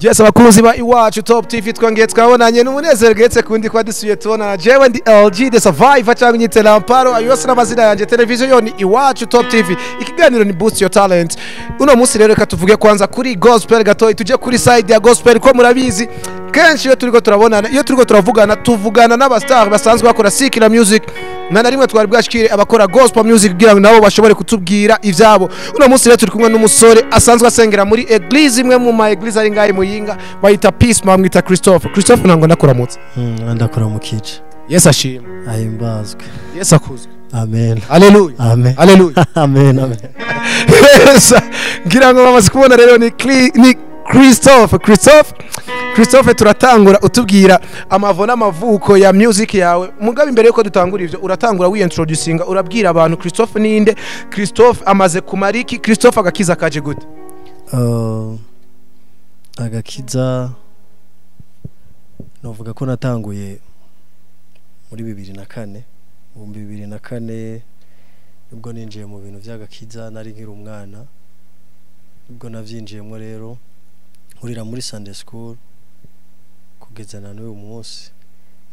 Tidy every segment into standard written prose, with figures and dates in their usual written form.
Yes, abakunzi ba Iwacu Top TV, twongeye twabonanye n'umunezero getse kundi kwa dusuye tubona. Jewe ndi LG the Survivor cyangwa nyite Lamparo, ayo yose n'amazina yanjye. Televiziyo yo ni Iwacu Top TV, ikiganiro ni Boost Your Talent. Uno munsi rero reka tuvuge kwanza kuri gospel gato, tujye kuri side ya gospel, ko murabizi kenshi iyo turiko turabonana, iyo turiko turavugana, tuvugana n'abastar basanzwe bakora secular music. Nta na rimwe twari bwashikire abakora gospel music kugira ngo nabo bashobore kutubwira ivyabo. Uno munsi rero turi kumwe n'umusore asanzwe asengera muri église, imwe mu ma église ari ngahe Muyinga, bayita Peace, bamwita Christophe. Christophe, ntango ndakuramutse. Ndakuramukije. Yesu ashimwe. Ahimbazwe. Yesu akuzwe. Amen. Haleluya. Amen. Haleluya. Amen, amen. Yes. Ngira ngo bamaze kubona rero ni Christophe. Christophe, Christophe, turatangura utubwira amavo n'amavuko ya music yawe. Mugabe imbere yuko dutangura ivyo, uratangura wiyintroducinga, urabwira abantu Christophe ninde, Christophe amaze kumara iki, Christophe agakiza kaje gute? Agakiza novuga ko natanguye muri 2004, 2004 nibwo ninjiye mu bintu by'agakiza. Nari nkiri umwana nibwo navyinjiyemo. Rero nkurira muri Sunday school kugeza na n'uyu munsi,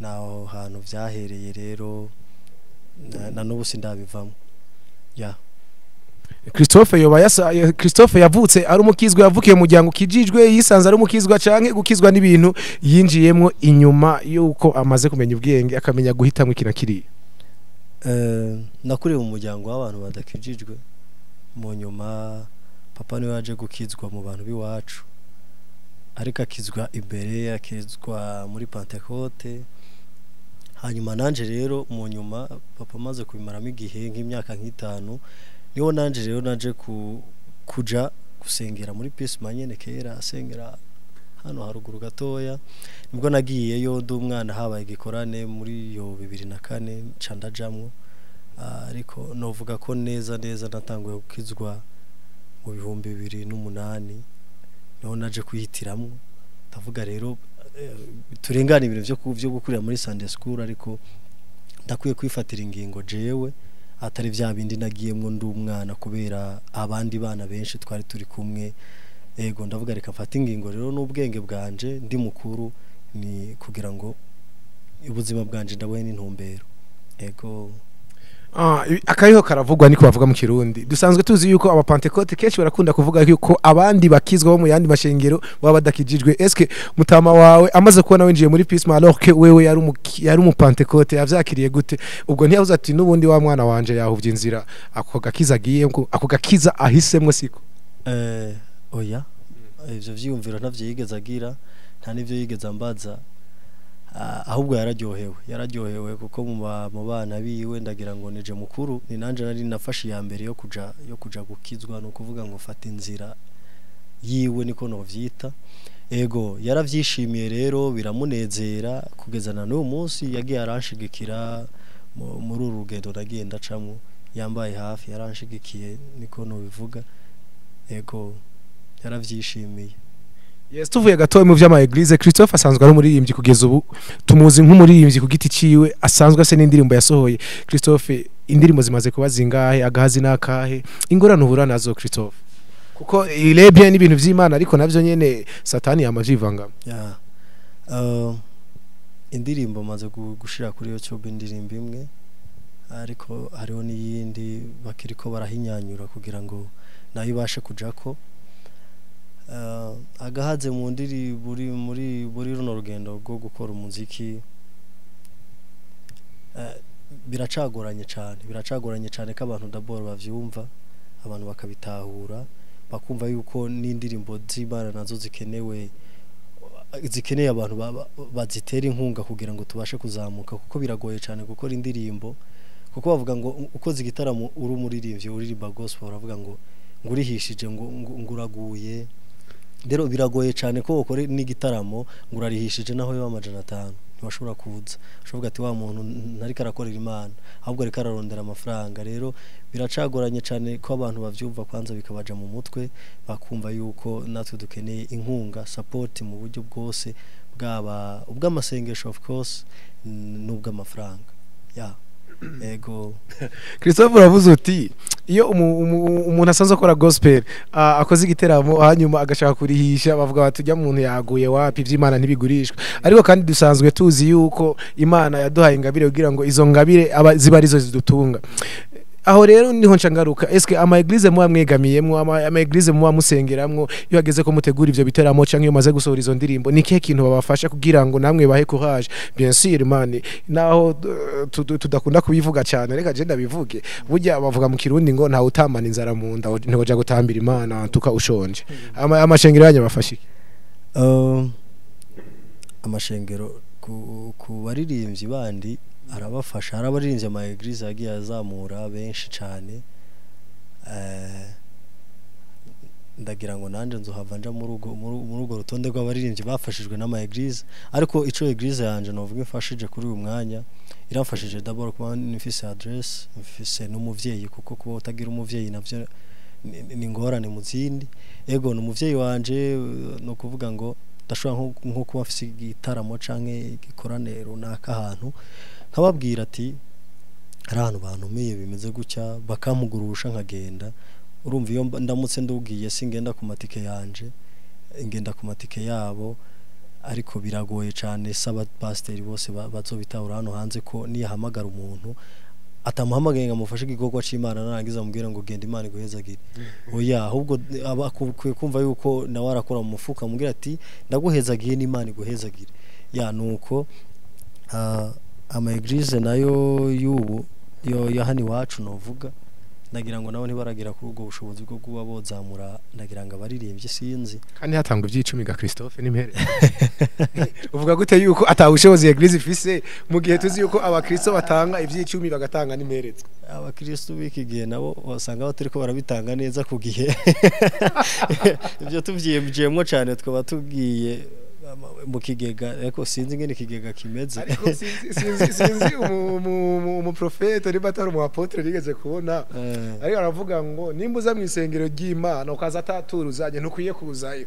naho hantu vyahereye. Rero na n'ubu sindabivamo ya. Christophe yoba yasa, Christophe yavutse ari umukizwa, yavukiye mu muryango ukijijwe, yisanze ari umukizwa, canke gukizwa n'ibintu yinjiyemwo inyuma yuko amaze kumenya ubwenge, akamenya guhitamwo iki na kiriya? Nakuriye mu muryango w'abantu badakijijwe. Mu nyuma papa niwe yaje gukizwa mu bantu b'iwacu, ariko akizwa imbere, akizwa muri Pentecote. Hanyuma nanje rero mu nyuma, papa amaze kubimaramo igihe nk'imyaka nk'itanu, niho nanje rero naje kuja gusengera muri Peace Manyene. Kera asengera hano haruguru gatoya, nibwo nagiyeyo ndi umwana. Habaye igikorane muri iyo 2004, nca ndajamwo. Ariko novuga ko neza neza natanguye gukizwa mu 2008, niho naje kwihitiramwo. Ndavuga rero turengane ibintu vyo gukurira muri Sunday school, ariko ndakwiye kwifatira ingingo jewe, atari vya bindi nagiyemwo ndi umwana kubera abandi bana benshi twari turi kumwe. Ego, ndavuga reka mfate ingingo rero n'ubwenge bwanje ndi mukuru, ni kugira ngo ubuzima bwanje ndabuhe n'intumbero. Ego. Akariho karavugwa niko bavuga mu Kirundi. Dusanzwe tuzi yuko abapantekote kenshi barakunda kuvuga yuko abandi bakizwa bo mu yandi mashengero baba badakijijwe. Eske mutama wawe amaze kubona winjiye muri Peace, alors que wewe yari umupantekote, yavyakiriye gute? Ubwo ntiyavuze ati n'ubundi wa mwana wanje yahuvye inzira, ako gakiza agiye, ako gakiza ahisemwo siko? Oya, ivyo vyiyumviro ntavyo yigeze agira, nta n'ivyo yigeze ambaza. Ahubwo yararyohewe, yararyohewe kuko mu bana biwe ndagira ngo nije mukuru, ni nanje nari nafashe iya mbere yo kuja gukizwa, no kuvuga ngo fata inzira yiwe, niko novyita. Ego, yaravyishimiye rero, biramunezera kugeza na n'uyu munsi. Yagiye aranshigikira muri uru rugendo nagiye ndacamwo, yambaye hafi, yaranshigikiye, niko nobivuga. Ego, yaravyishimiye. Yes, tuvuye gatoya mu vy'ama église, Christophe asanzwe ari umuririmbyi. Kugeza ubu tumuzi nk'umuririmbyi ku giti ciwe, asanzwe ase n'indirimbo yasohoye. Christophe, indirimbo zimaze kuba zingahe? Agahazi n'akahe? Ingorane uhura nazo, Christophe? Kuko il est bien n'ibintu vy'Imana, ariko navyo nyene Satani yamavyivangamo. Ya. Indirimbo maze gushira kuri YouTube indirimbo imwe, ariko hariho n'iyindi bakiriko barahinyanyura kugira ngo nayo ibashe kujako. Agahaze mu ndiri buri muri runo rugendo rwo gukora umuziki, biracagoranye cyane, biracagoranye cyane ko abantu d'abord bavyumva, abantu bakabitahura, bakumva yuko n'indirimbo z'Imana nazo zikenewe, zikeneye abantu bazitera inkunga kugira ngo tubashe kuzamuka, kuko biragoye cyane gukora indirimbo, kuko bavuga ngo ukoze igitaramo uri umuririmbyi uririmba gospel, baravuga ngo urihishije, ngo uraguye. Rero biragoye cyane ko ukore n'igitaramo ngo urarihishije, naho yoba 500 ntibashobora kuza. Ushobora ati wa muntu ntariko arakorera Imana, ahubwo ariko ararondera amafaranga. Rero biracagoranye cyane ko abantu bavyumva kwanza bikabaja mu mutwe, bakumva yuko natwe dukeneye inkunga, support mu buryo bwose, bwaba ubw'amasengesho of course n'ubw'amafaranga ya. Ego. Christophe, uravuze uti Iyo umuntu asanzwe akora gospel akoze igiteramo hanyuma agashaka kurihisha, bavuga bati ujya muntu yaguye wapi, iby'Imana ntibigurishwa. Ariko kandi dusanzwe tuzi yuko Imana yaduhaye ingabire kugira ngo izo ngabire ziba arizo zidutunga. Aho rero niho nca ngaruka, eske ama église muba mwegamiyemwo, ama église muba musengeramwo, iyo hageze ko mutegura ivyo biteramo canke iyo maze gusohora izo ndirimbo, ni kihe kintu babafasha kugira ngo namwe bahe courage? Bien sûr man, naho tudakunda kubivuga cyane, reka je ndabivuge. Burya bavuga mu Kirundi ngo ntawe utamana inzara mu nda, ntiwoja gutambira Imana tuka ushonje. Amashengero yanyu abafasha iki? Amashengero ku baririmbyi bandi arabafasha. Hari abaririmbyi ama église yagiye azamura benshi cyane. Ndagira ngo nanje nzohava nja muri urwo rutonde rw'abaririmbyi bafashijwe n'ama église. Ariko ico église yanje novuga imfashije kuri uyu mwanya, iramfashije d'abord kuba mfise adresse, mfise n'umuvyeyi, kuko kuba utagira umuvyeyi navyo ni ingorane mu zindi. Ego, ni umuvyeyi wanje, no kuvuga ngo ndashobora nko kuba mfise igitaramo canke igikorane runaka ahantu, nkababwira ati hari ahantu bantumiye bimeze gutya, bakampugurusha nkagenda. Urumva iyo ndamutse ndugiye singenda ku matike yanje, ngenda ku matike yabo. Ariko biragoye cyane, saba pasiteri bose bazobitahura hano hanze ko niyahamagara umuntu atamuhamagaye ngo amufashe igikorwa c'Imana, narangiza amubwire ngo genda Imana iguhezagire. Oya, ahubwo aba akwiye kumva yuko nawe arakora mu mufuka, amubwira ati ndaguhezagiye n'Imana iguhezagire. Ya nuko ama église nayo y'ubu yo ya hano iwacu novuga, ndagira ngo nabo ntibaragira kuri ubwo bushobozi bwo kuba bozamura, ndagira ngo abaririmbyi sinzi. Kandi hatangwa iby'icumi ga Christophe n'impere. Uvuga gute yuko atawushobozi église ifise mu gihe tuzi yuko abakristo batanga iby'icumi bagatanga n'imperezwa? Abakristo b'iki gihe nabo wasanga batariko barabitanga neza ku gihe. Ibyo tuvyiyemjemo cyane twaba tugiye mu kigega, ariko sinzi ingene ikigega kimeze. Ariko sinzi umuprofete niba atari umu apôtre nigeze kubona, ariko aravuga ngo nimba uza mu isengero ry'Imana ukaza atatura uzanye, ntukwiye kuzayo.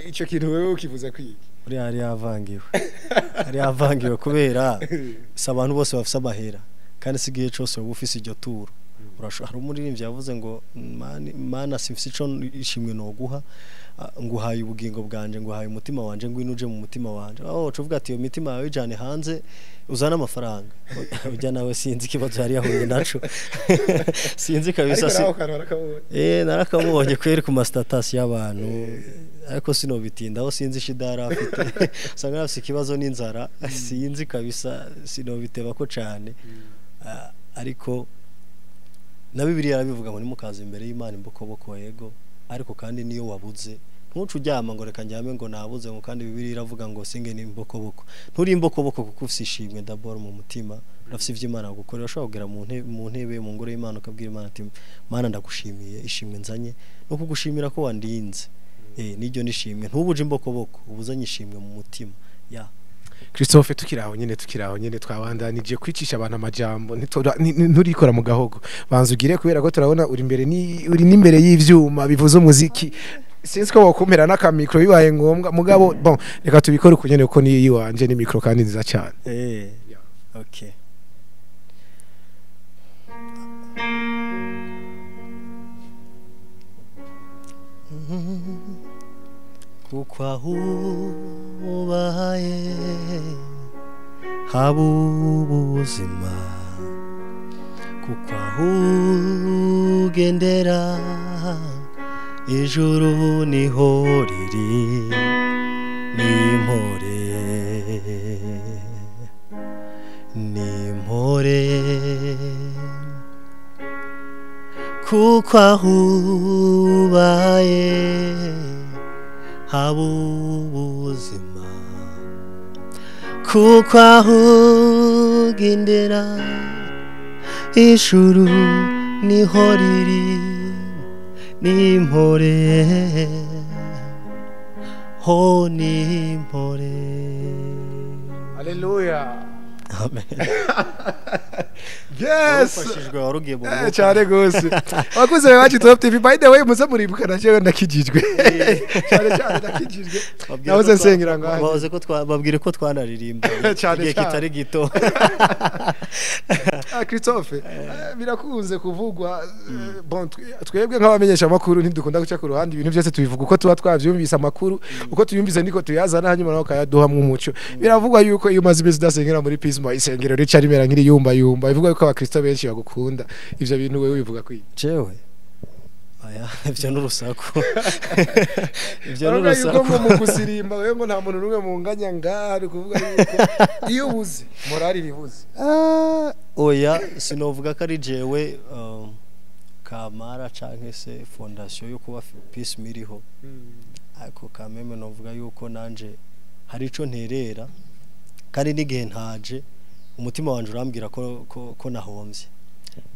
Ico kintu wewe ukivuze kwiki? Uriya yari yavangiwe, yari yavangiwe, kubera si abantu bose bafise amahera, kandi si igihe cose woba ufise iryo turo. Hari umuririmbyi yavuze ngo Mana simfise ico ishimwe noguha, nguhaye ubugingo bwanje, nguhaye umutima wanje, ngwino uje mu mutima wanje. Aho ucuvuga ati iyo mitima yawe ijane hanze uzana amafaranga. Ujya nawe sinzi ikibazo yari yahuye naco, sinzi kabisa. Ariko nawe kantu warakabonye? Narakamubonye kweri ku ma status y'abantu, ariko sinobitindaho, sinzi ishida yari afite, usanga afise ikibazo n'inzara, sinzi kabisa, sinobiteba ko cane. Ariko na Bibiliya yarabivuga ngo nimukaze imbere y'Imana imbokoboko. Yego, ariko kandi niyo wabuze ntuce uryama ngo reka njyame ngo nabuze, ngo kandi Bibiliya iravuga ngo singe ni imbokoboko. Nturi imbokoboko kuko ufise ishimwe d'abord mu mutima, urafise ivyo Imana yagukorera. Ushobora kugera mu ntebe mu ngoro y'Imana ukabwira Imana ati Mana ndagushimiye, ishimwe nzanye no kugushimira ko wandinze. Niryo nishimwe, ntubuje imbokoboko, ubuzanye ishimwe mu mutima ya. Christophe, tukiraho nyene twabandanije kwicisha abantu amajambo, nturikora mu gahogo, banza ugire, kubera ko turabona uri imbere ni uri n'imbere y'ivyuma bivuza umuziki, sinzi ko wokumpera n'akamikro bibaye ngombwa. Mugabo bon, reka tubikore uko nyene, kuko ni iwanje, ni micro kandi nziza cyane. Okay. Kuko aho ubaye haba ubuzima, kuko aho ugendera ijuru niho riri, n'impore n'impore, kuko aho ubaye haba ubuzima, kuko aho ugendera ijuru niho riri, n'impore ho n'impore. Haleluya. Amen. Yes. Wafashijwe, warugiye mu mwuka. Cyane gose. Abakunzi ba Top TV, by the way, muze muribuka na jewe ndakijijwe cyane cyane, ndakijijwe. Babwire Nahoze ko nsengera ngaho. Bahoze ko babwire ko twanaririmba Cyane, igihe cyane. kitari gito. Ah, Christophe, birakunze kuvugwa, bon, twebwe nk'abamenyesha amakuru ntidukunda guca ku ruhande, ibintu byose tubivuga uko tuba twavyumvise. Amakuru uko tuyumvise niko tuyazana, hanyuma nawe ukayaduhamwo umuco. Biravugwa yuko iyo umaze iminsi udasengera muri Peace, isengero rica rimera nk'iriyumba yumba. Bivugwa yuko abakristo benshi bagukunda. Ivyo bintu wewe bivuga kwiye? Jewe aya, ivyo n'urusaku, ivyo Baravuga yuko n'urusaku. ngo mu gusirimba wewe ngo nta muntu n'umwe munganya ngaha, ni ukuvuga yuko iyo ubuze morali ibibuze. Ah, oya, sinovuga ko ari jewe kamara canke se fondation yo kuba Peace miriho, ariko kameme novuga yuko nanje hari ico nterera, kandi n'igihe ntaje umutima wanje urambwira ko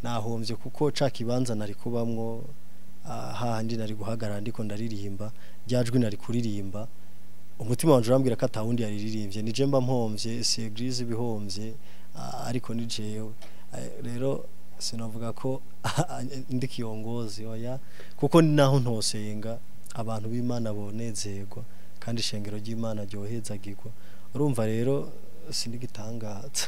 nahomvye, kuko ca kibanza nari kubamwo, hahandi nari guhagarara ndiko ndaririmba, ryajwi nari kuririmba, umutima wanje urambwira ko atawundi yaririmbye. Nije mba mpomvye, si église ibihomvye, ariko ni jewe. Rero sinavuga ko ndi kiongozi, oya, kuko ni naho ntosenga abantu b'Imana bonezerwa kandi ishengero ry'Imana ryohezagirwa. Urumva rero sindigitangaza.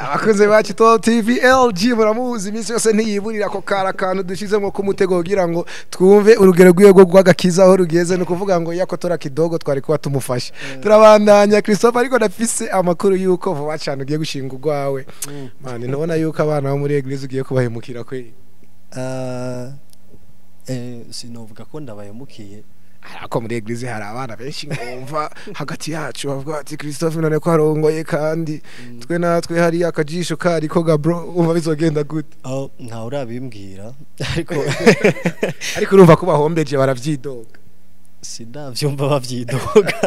Abakunzi bacu Top TV, LG muramuzi, iminsi yose ntiyiburira ko kari akantu dushizemo k'umutego kugira ngo twumve urugero rwiwe rwo rw'agakiza aho rugeze. Ni ukuvuga ngo iyo akotora kidogo twari kuba tumufashe. Turabandanya, Christophe, ariko ndafise amakuru yuko vuba cyane ugiye gushinga urwawe. Mani, ntubona yuko abana bo muri église ugiye kubahemukira kwe? Ah, sinovuga ko ndabahemukiye. Ariko muri église hari abana benshi ngumva hagati yacu bavuga bati: "Christophe none ko arongoye kandi twe natwe hari akajisho kari ko ga bro, umva bizogenda gute?" Aho ntawe urabimbwira, ariko Ariko urumva ko bahombeje, baravyidoga. Sindavyumva bavyidoga.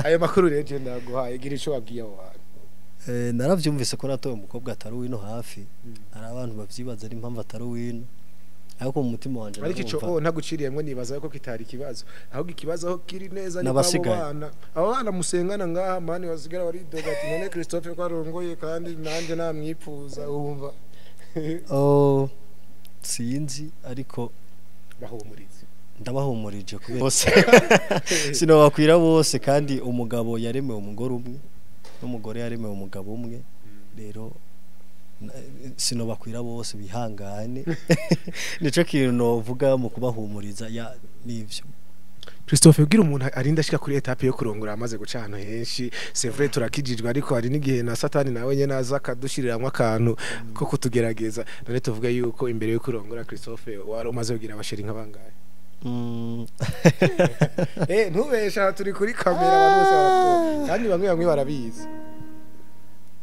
Ayo makuru rero je ndaguhaye, gira ico wabwiye abo bantu. Naravyumvise ko natoye umukobwa atari uwino hafi. Hari abantu bavyibaza ari impamvu atari uwino, ariko mu mutima wanje Ariko ico narumva oh ntaguciriyemwo, nibaza ko kitari ikibazo, ahubwo ikibazo aho kiri neza ni abo N'abasigaye. bana, abo bana musengana ngaha mani, basigara baridoga ati: "None Christophe ko arongoye kandi nanjye namwipfuza?" Wumva? Oh, sinzi, ariko Bahumurize. Ndabahumurije kubera bose sinobakwira bose, kandi umugabo yaremewe umugore umwe n'umugore yaremewe umugabo umwe. Rero sinobakwira bose, bihangane. Nico kintu novuga mu kubahumuriza ya nivyo. Christophe, ubwira umuntu arinda ashika kuri étape yo kurongora amaze guca ahantu henshi. C'est vrai, turakijijwe, ariko hari n'igihe na Satani nawe nyene aza akadushiriramwo akantu ko kutugerageza. None tuvuge yuko imbere yo kurongora, Christophe, wari umaze kugira aba chéri nk'abangahe? Ntubesha, aha turi kuri kamera, abantu bose barakubona kandi bamwe bamwe barabizi.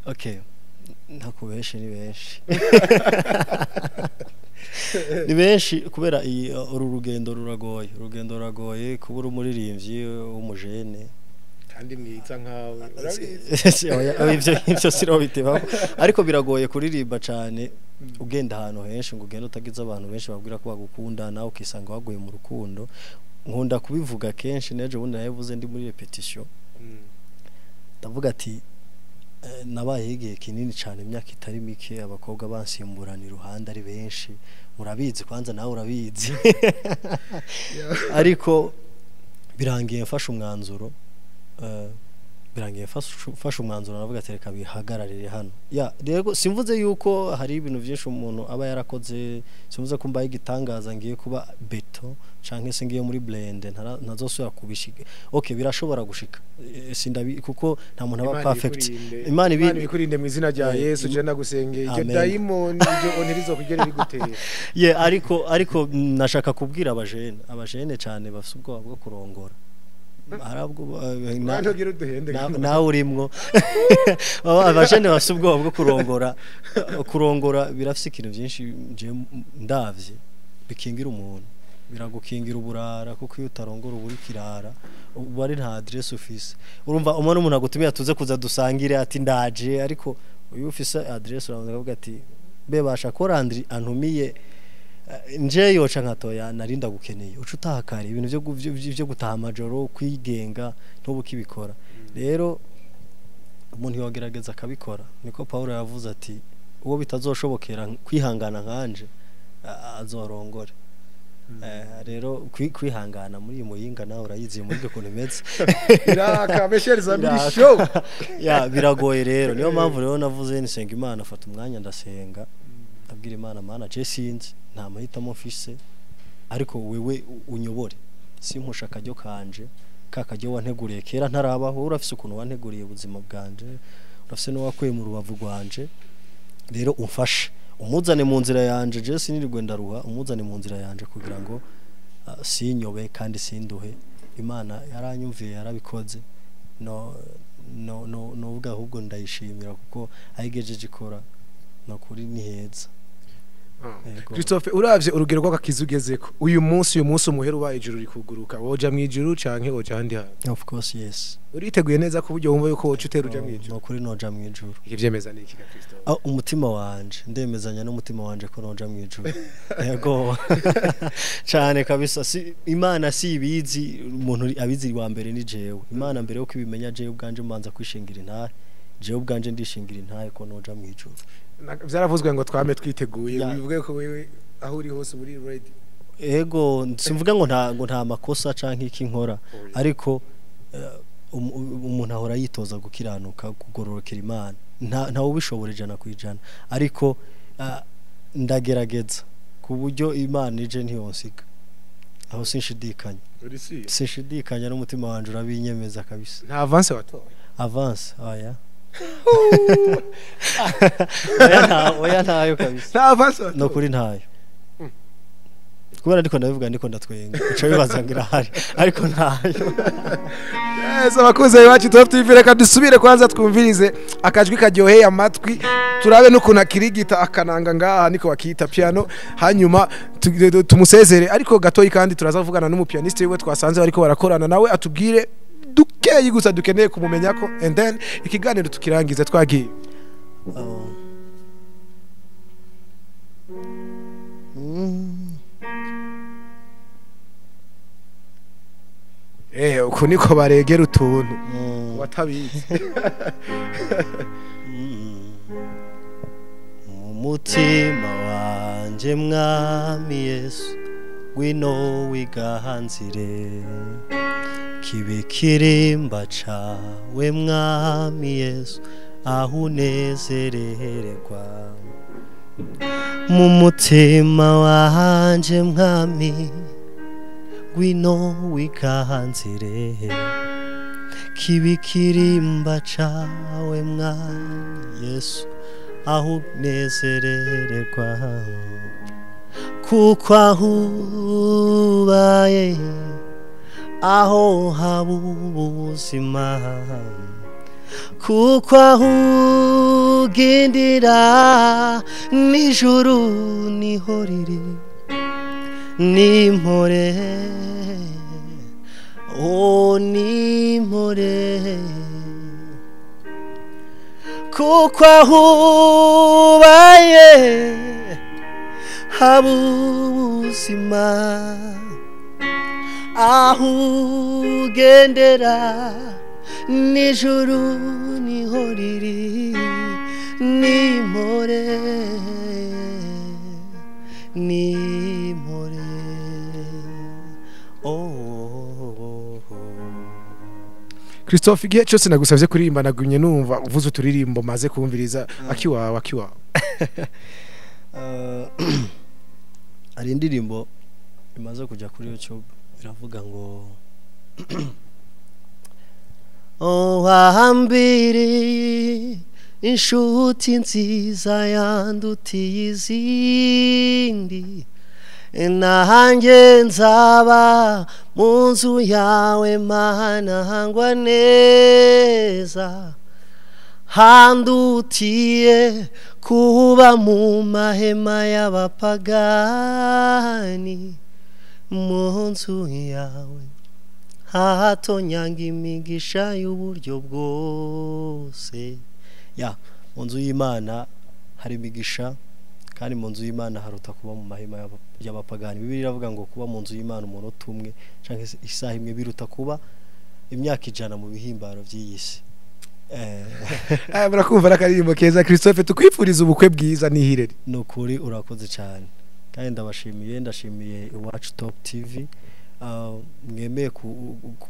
Okay, ntakubeshe, ni benshi, ni benshi, kubera iyi uru rugendo ruragoye, urugendo ruragoye kuba uri umuririmbyi w'umujene kandi mwiza nkawe, urabizi. Oya, ivyo sinobitebaho, ariko biragoye kuririmba cane ugenda ahantu henshi, ngo ugende utagize abantu benshi babwira ko bagukunda, nawe ukisanga waguye mu rukundo. Nkunda kubivuga kenshi, n'ejo bundi nabivuze ndi muri répétition, ndavuga ati nabayeho igihe kinini cyane, imyaka itari mike, abakobwa bansimburana iruhande ari benshi. Murabizi, kwanza nawe urabizi, ariko birangiye mfashe umwanzuro, navuga ati reka bihagararire hano. Ya rero simvuze yuko hari ibintu byinshi umuntu aba yarakoze, simvuze ko mbaye igitangaza, ngiye kuba béton canke se ngiye muri blende ntazosubira kubishiga. Okay, birashobora gushika. Sindabi kuko nta muntu aba Imana perfect. ibikurinde. Imana Imana ibikurinde mu izina rya Yesu. Je ndagusengeye iryo Amen. dayimoni, iryo onirizo kugera rigutera. Ye, ariko nashaka kubwira abajene cyane bafite ubwoba bwo kurongora. Harabwo Ntugira uduhende. Nawe urimwo. Abajene bafite ubwoba bwo kurongora. Kurongora birafise ikintu byinshi je ndavye bikingira umuntu, biragukingira uburara, kuko iyo utarongora uba uri kirara, uba ari nta adresse ufise. Urumva umwana, umuntu agutumiye tuze kuza dusangire, ati ndaje, ariko iyo ufise adresse urabanza ukavuga ati be basha ko Landry antumiye, nje yoca nkatoya narinda gukeneye, uca utahakara ibintu byo gutaha amajoro, kwigenga ntubu ukibikora. Rero Umuntu yogerageza akabikora. Niko Paulo yavuze ati uwo bitazoshobokera kwihangana nkanje azorongore. Rero kwihangana muri iyi muyinga nawe urayizi muri ukuntu imeze. Iraka meshereza muri show. Ya biragoye rero, niyo mpamvu rero navuze nisenga Imana, afata umwanya ndasenga, abwira Imana, Mana je sinzi, nta mahitamo mfise, ariko wewe unyobore, simpusha akaryo kanje kakajyo wanteguriye kera ntarabaho, urafise ukuntu wanteguriye ubuzima bwanje, urafise n'uwakuye mu rubavu rwanje, rero umfashe umuzane mu nzira yanje, je sinirirwe ndaruha, umuzane mu nzira yanje kugira ngo sinyobe kandi sinduhe. Imana yaranyumviye, yarabikoze, no no no nuvuga ahubwo ndayishimira kuko ayigejeje ikora, no kuri ni heza. Christophe, uravye urugero rw'akakizu ugezeko uyu munsi umuhera ubaye ijuru rikuguruka, woja mu ijuru canke woja ahandi hantu? Of course yes. Uriteguye neza ku buryo wumva yuko woca utera uja mu ijuru? No kuri noja mu ijuru. Ikivyemeza ni iki ga Christophe? Umutima wanje, ndemezanya n'umutima wanje ko noja mu ijuru. Yego. Cane kabisa, si Imana si ibizi, umuntu abizi wa mbere ni jewe. Imana mbere yuko ibimenya jewe ubwanje mbanza kwishingira intahe. Jewe ubwanje ndishingira intahe ko noja mu ijuru. Vyaravuzwe ngo twame twiteguye, bivuge ko wewe aho uri hose uri ready. Ego, simvuga ngo nta makosa canke iki nkora, ariko umuntu ahora yitoza gukiranuka, kugororokera Imana, nta ubishobora 100%, ariko ndagerageza ku buryo Imana ije ntiyonsiga. Aho sinshidikanya, sinshidikanya n'umutima wanje urabinyemeza kabisa. Nta avance watoye? Avance oya. Oya ntayo kabisa. Nta avance watoye? No kuri ntayo. Kubera ndiko ndabivuga ndiko ndatwenga, uca bibaza ngo irahari, ariko ntayo. Yes, abakunzi bacu Top TV, reka dusubire kwanza twumvirize akajwi karyoheye amatwi, turabe n'ukuntu akirigita akananga ngaha niko bakita piano, hanyuma tumusezere ariko gatoyi, kandi turaza kuvugana n'umupianiste wiwe twasanze bariko barakorana nawe atubwire dukeyi gusa dukeneye kumumenya ko, and then ikiganiro tukirangize twagiye. Uku niko baregera utuntu watabizi. Mu mutima wanje mwami Yesu ngwino wigahanzire, kibe kirimba cawe mwami Yesu aho unezererwa. Mu mutima wanje mwami ngwino wigahanzire, kibe kirimba cawe mwami Yesu aho unezererwa. Kuko aho ubaye aho haba ubuzima, kuko aho ugendera n'ijuru niho riri, n'impore oh n'impore. Kuko aho ubaye haba ubuzima, aho ugendera n'ijuru niho riri, n'impore n'impore. Oh Christophe, igihe cyose nagusavye kuririmba nagumye numva uvuze uturirimbo maze kumviriza akiwawe akiwawe. Ari indirimbo imaze kujya kuri YouTube iravuga ngo oh hambiri inshuti nziza yandutiye izindi, nanjye nzaba mu nzu yawe Mana hangwa neza, handutiye kuba mu mahema y'abapagani, mu nzu yawe hatonyanga imigisha y'uburyo bwose. Ya mu nzu y'Imana hari imigisha, kandi mu nzu y'Imana haruta kuba mu mahema y'abapagani. Bibiliya iravuga ngo kuba mu nzu y'Imana umunota umwe canke isaha imwe biruta kuba imyaka 100 mu bihimbaro by'iyi si. Murakumva n'akaririmbo keza. Christophe, tukwifuriza ubukwe bwiza n'ihirere. Ni ukuri urakoze cyane, kandi ndabashimiye, ndashimiye Iwacu Top TV, mwemeye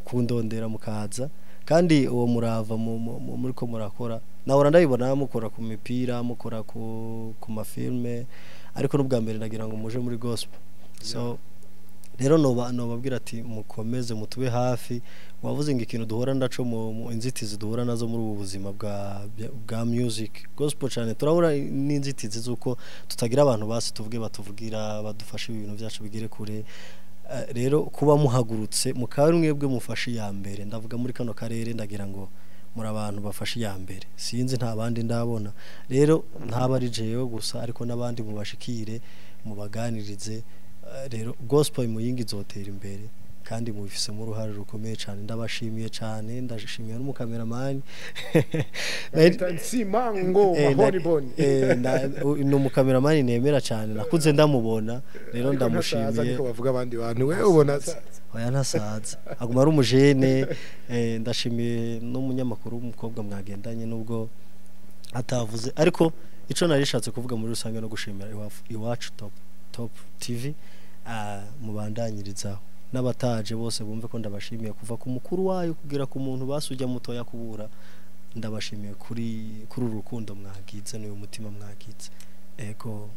kundondera mukaza, kandi uwo murava muri ko murakora, nahora ndabibona mukora ku mipira, mukora ku mafilme, ariko n'ubwa mbere nagira ngo muje muri gospel. So rero nobabwira ati mukomeze mutube hafi. Wavuze ngo ikintu duhora ndaco mu inzitizi duhura nazo muri ubu buzima bwa music gospel cyane, turahura n'inzitizi z'uko tutagira abantu basi tuvuge batuvugira, badufasha ibintu byacu bigere kure. Rero kuba muhagurutse mukaba mwebwe mufashe iya mbere, ndavuga muri kano karere, ndagira ngo muri abantu bafashe iya mbere, sinzi nta bandi ndabona. Rero ntaba ari jewe gusa, ariko n'abandi mubashikire, mubaganirize. Rero gospel Muyinga izotera imbere, kandi mubifisemo uruhare rukomeye cyane. Ndabashimiye cyane, ndashimiye n'umukameramani. Nsimango Mahoni Boni. Ni umukameramani nemera cyane, nakuze ndamubona, rero ndamushimiye. Ariko bavuga abandi bantu, we ubona asaza? Oya, ntasaza, aguma ari umujene. Ndashimiye n'umunyamakuru w'umukobwa mwagendanye, nubwo atavuze, ariko ico nari nishatse kuvuga muri rusange no gushimira Iwacu Top TV. Mubandanyirizaho n'abataje bose bumve ko ndabashimiye, kuva ku mukuru wayo kugera ku muntu basujya mutoya kubura. Ndabashimiye kuri uru rukundo mwagize n'uyu mutima mwagize, ego.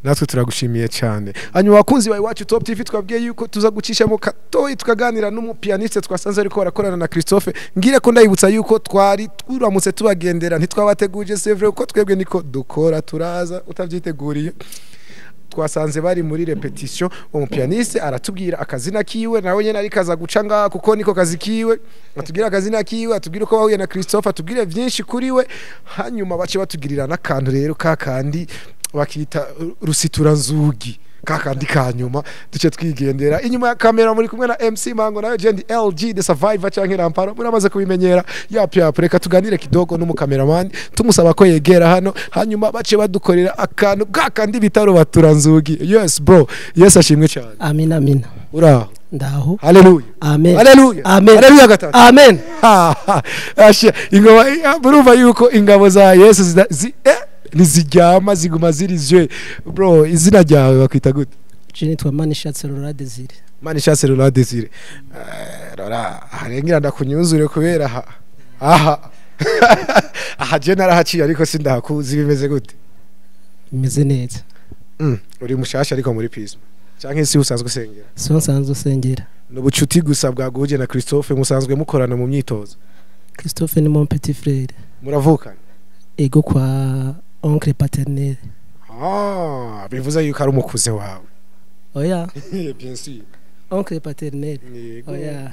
Natwe turagushimiye cyane. Hanyuma abakunzi ba Iwacu Top TV, twabwiye yuko tuza gucishamo katoyi tukaganira n'umupianiste twasanze ariko barakorana na Christophe. Ngire ko ndayibutsa yuko twari turamutse tubagendera ntitwabateguje, c'est vrai, uko twebwe niko dukora, turaza utavyiteguriye. Twasanze bari muri répétition. Uwo mupianiste aratubwira akazina kiwe, nawe nyene ariko aza guca ngaha kuko niko kazi kiwe. Atubwira akazina kiwe, atubwira uko bahuye na Christophe, atubwire vyinshi kuri we, hanyuma bace batugirira n'akantu rero kakandi bakita rusituranzugi, kakandi kanyuma duce twigendera. Inyuma ya kamera muri kumwe na MC Mango, nawe Jendi LG the Survivor canke Ramparo, muramaze kubimenyera. Yap yap, reka tuganire kidogo n'umukameramani, tumusaba ko yegera hano, hanyuma bace badukorera akantu kakandi bitaro baturanzugi. Yes bro, yes, ashimwe cyane. Amina, amina. Uraho? Ndaho. Haleluya. Amen. Haleluya. Amen. Haleluya gatatu. Amen. Ha, ha. Ashe, ingoma murumva yuko ingabo za Yesu ntiziryama, ziguma zirizwe. Bro, izina ryawe bakwita gute? Je nitwa Manishatse Laurent Desire. Manishatse Laurent Desire. Rora harengera ndakunyuzure kubera aha aha aha je narahaciye ariko sindahakuzi, bimeze gute? Bimeze neza. Uri mushasha ariko muri Pisma canke si usanzwe usengera? Si nsanzwe usengera. Ni ubucuti gusa bwaguhuje na Christophe, musanzwe mukorana mu myitozo? Christophe ni mon petit frère. Muravukana? Ego, kwa oncle paternel. Ah, bivuze yuko ari umukuze wawe? Oya. Bien sûr. Oncle paternel. Yego. Oya,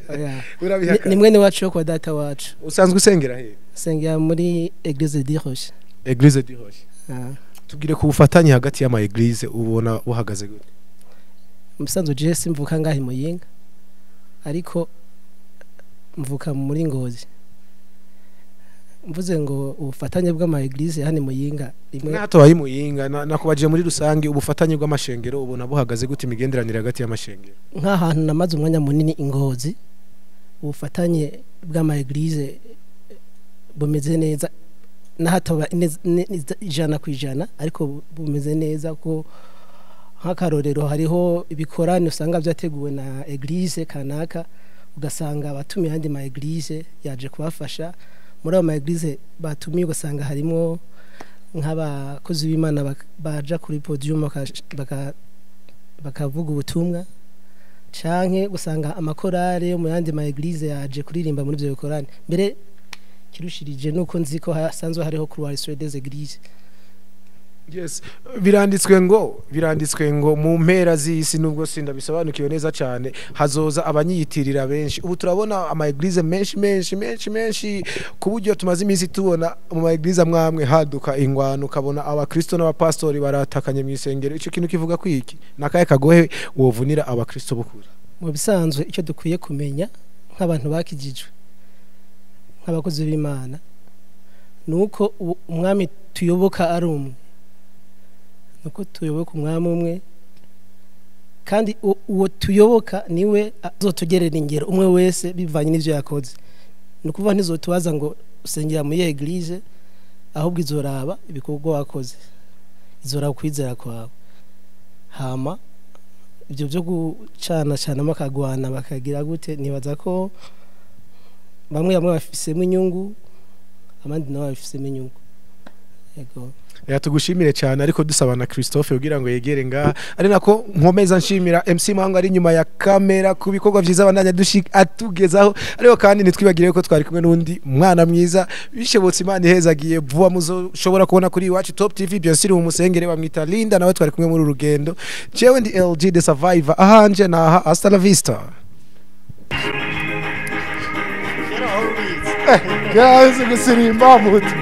oya. Urabihakana? Ni mwene wacu yo kwa data wacu. Usanzwe usengera he? Sengera muri Église du Rocher. Église du Rocher. Ah. Tubwire ku bufatanye hagati y'ama église, ubona buhagaze gute? Musanzwe je simvuka ngahe Muyinga, ariko mvuka muri Ngozi. Mvuze ngo ubufatanye bw'ama église hano Muyinga rimwe Nato wayi Muyinga, nakubaje muri rusange, ubufatanye bw'amashengero ubona buhagaze gute, imigenderanire hagati y'amashengero? Nk'ahantu namaze umwanya munini i Ngozi, ubufatanye bw'ama église bumeze neza, n'ahataba 100%, ariko bumeze neza, ko nk'akarorero hariho ibikorane usanga byateguwe na église kanaka, ugasanga abatumiye ayandi ma église yaje kubafasha. Muri ayo ma église batumiye ugasanga harimo nk'abakozi b'Imana baja kuri podium bakavuga ubutumwa, canke usanga amakorale yo mu yandi ma église yaje kuririmba muri ivyo bikorane. Mbere kirushirije nuko nzi ko hasanzwe hariho coalition des églises. Yes, biranditswe ngo mu mpera z'isi, nubwo sindabisobanukiwe neza cyane, hazoza abanyiyitirira benshi. Ubu turabona ama église menshi menshi menshi menshi, ku buryo tumaze iminsi tubona mu ma église amwamwe haduka ingwano, ukabona abakristo n'abapastori baratakanye mu isengero. Ico kintu kivuga kwiki? Nakaye kagohe wovunira abakristo bukuri? Mu bisanzwe icyo dukwiye kumenya nk'abantu bakijijwe, nk'abakozi b'Imana, ni uko umwami tuyoboka ari umwe, nuko tuyoboka umwami umwe, kandi uwo tuyoboka niwe azotugerera ingero umwe wese bivanye n'ivyo yakoze. Ni ukuvuga ntizotubaza ngo usengera muri église, ahubwo izoraba ibikorwa wakoze, izoraba kwizera kwawe. Hama ibyo byo gucana cana makagwana bakagira gute, nibaza ko bamwe bafisemo inyungu, abandi nabo bafisemo inyungu. Yego, tugushimire cyane, ariko dusaba na Christophe kugira ngo yegere ngaha, ari nako nkomeza nshimira MC Mango ari nyuma ya kamera ku bikorwa byiza bandanya atugezaho. Ariko kandi nitwibagire ko twari kumwe n'undi mwana mwiza bishobotse Imana ihezagiye vuba muzoshobora kubona kuri Iwacu Top TV, bien sûr mu musengere bamwita Linda, nawe twari kumwe muri rugendo. Jewe ndi LG the Survivor, ahanje naha, hasta la vista. Guys, gusirimba mutu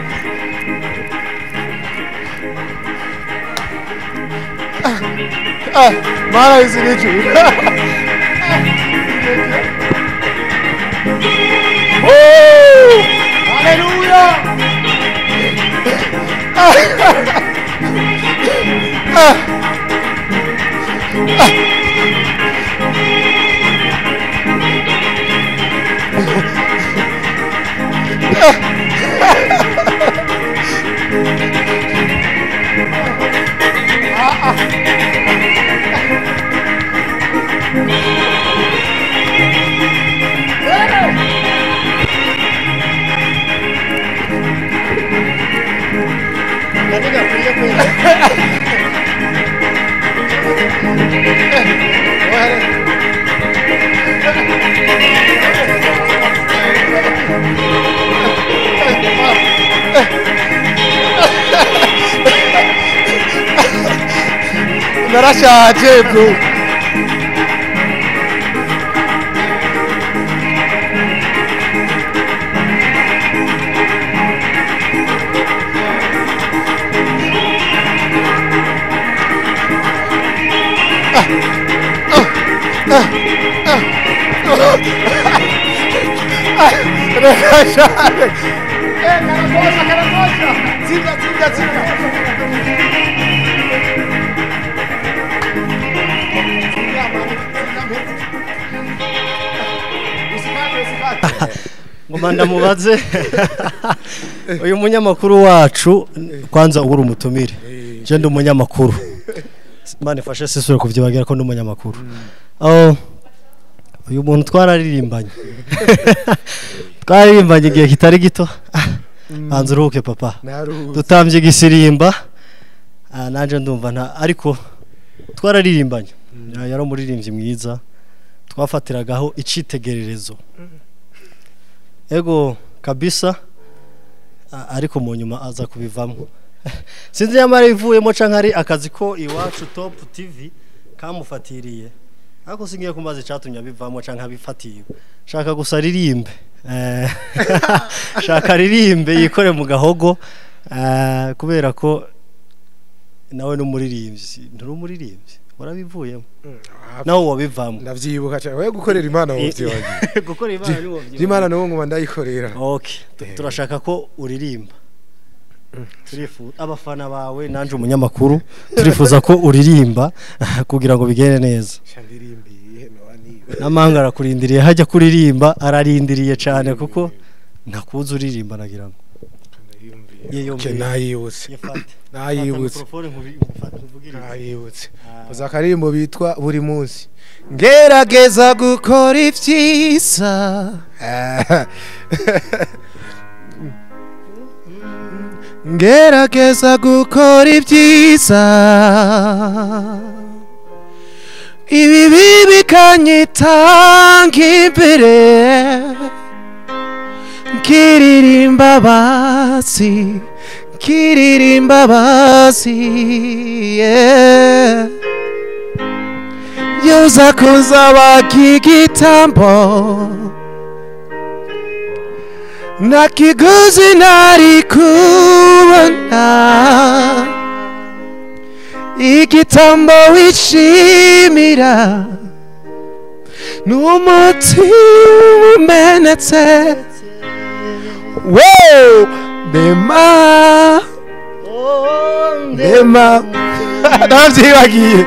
mara izi n'ijuru. Haleluya. Narashaje bro. Caracocha, caracocha. Zinga, zinga, zinga. Ngoma ndamubaze uyu munyamakuru wacu, kwanza uri umutumire, je ndi umunyamakuru, Imana ifashe sisura kuvyibagira ko ndi umunyamakuru. Uyu muntu twararirimbanye igihe kitari gito. Banza uruhuke papa, dutambye igisirimba, nanje ndumva nta, ariko twararirimbanye, yari umuririmbyi mwiza, twafatiragaho icitegererezo. Ego kabisa, ariko mu nyuma aza kubivamo. Sinzi yamara ivuyemo canke ari akazi ko Iwacu Top TV kamufatiriye, ariko singiye kumaze icatumye abivamo canke abifatiye. Shaka gusa aririmbe, shaka aririmbe yikore mu gahogo, kubera ko nawe n'umuririmbyi, nturi umuririmbyi warabivuyemo nawe wabivamo. Ndavyibuka cyane wewe gukorera Imana wovyibagiye. Gukorera Imana ni wovyibagiye. Imana nawe ngoma ndayikorera. Okay, turashaka ko uririmba. Turifuza abafana bawe nanje umunyamakuru turifuza ko uririmba kugira ngo bigende neza. Namanga arakurindiriye, hajya kuririmba ararindiriye cyane kuko ntakuzi uririmba nagira ngo nayibutse nayibutse nayibutse. Uzakaririmbo bitwa buri munsi, ngerageza gukora ivyiza, ngerageza gukora ibyiza, ibibi bikanyitanga imbere, nkiririmba basi, nkiririmba basi, yeah. Yoza kuzaba kigitambo na kiguzi nari kubona, igitambo wishimira n'umutima umenetse. Wow, ndema ndema ndavyibagiye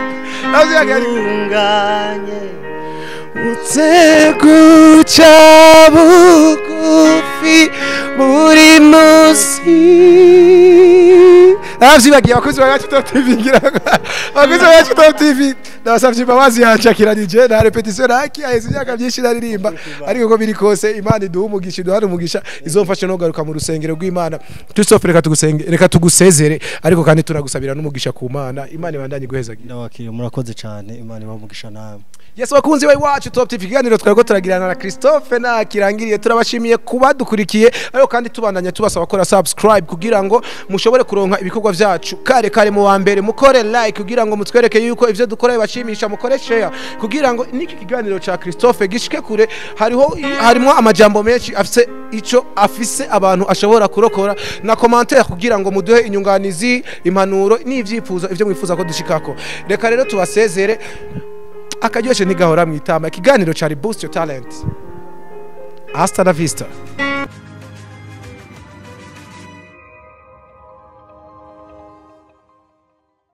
ndavyibagiye. Uretse guca bugufi buri munsi. Navyibagiye, abakozi ba Iwacu Top TV, ngira ngo abakozi ba Iwacu Top TV, ndabasavye imbabazi, yancakiranije na répétition naki, aheze imyaka myinshi naririmba. Ariko uko biri kose, Imana iduha umugisha, iduhane umugisha, izomfashe no kugaruka mu rusengero rw'Imana. Christophe, reka tugusenge, reka tugusezere, ariko kandi tunagusabira n'umugisha ku Mana. Imana ibandanye iguhezagira. Ndabakiriye, murakoze cyane, Imana ibahe umugisha namwe. Yes, bakunzi ba Iwacu Top TV, ikiganiro twariko turagirana na Christophe na kirangiriye. Turabashimiye kuba dukurikiye, ariko kandi tubandanya tubasaba gukora subscribe kugira ngo mushobore kuronka ibikorwa vyacu kare kare mu wa mbere. Mukore like kugira ngo mutwereke yuko ivyo dukora bibashimisha. Mukore share kugira ngo n'iki kiganiro ca Christophe gishike kure. Hariho harimo amajambo menshi afise ico afise abantu ashobora kurokora, na commentaire kugira ngo muduhe inyunganizi, impanuro n'ivyifuzo, ivyo mwifuza ko dushikako. Reka rero tubasezere. Akaryoshe ntigahora mwitama. Ikiganiro cari Boost Your Talent. Hasta la vista.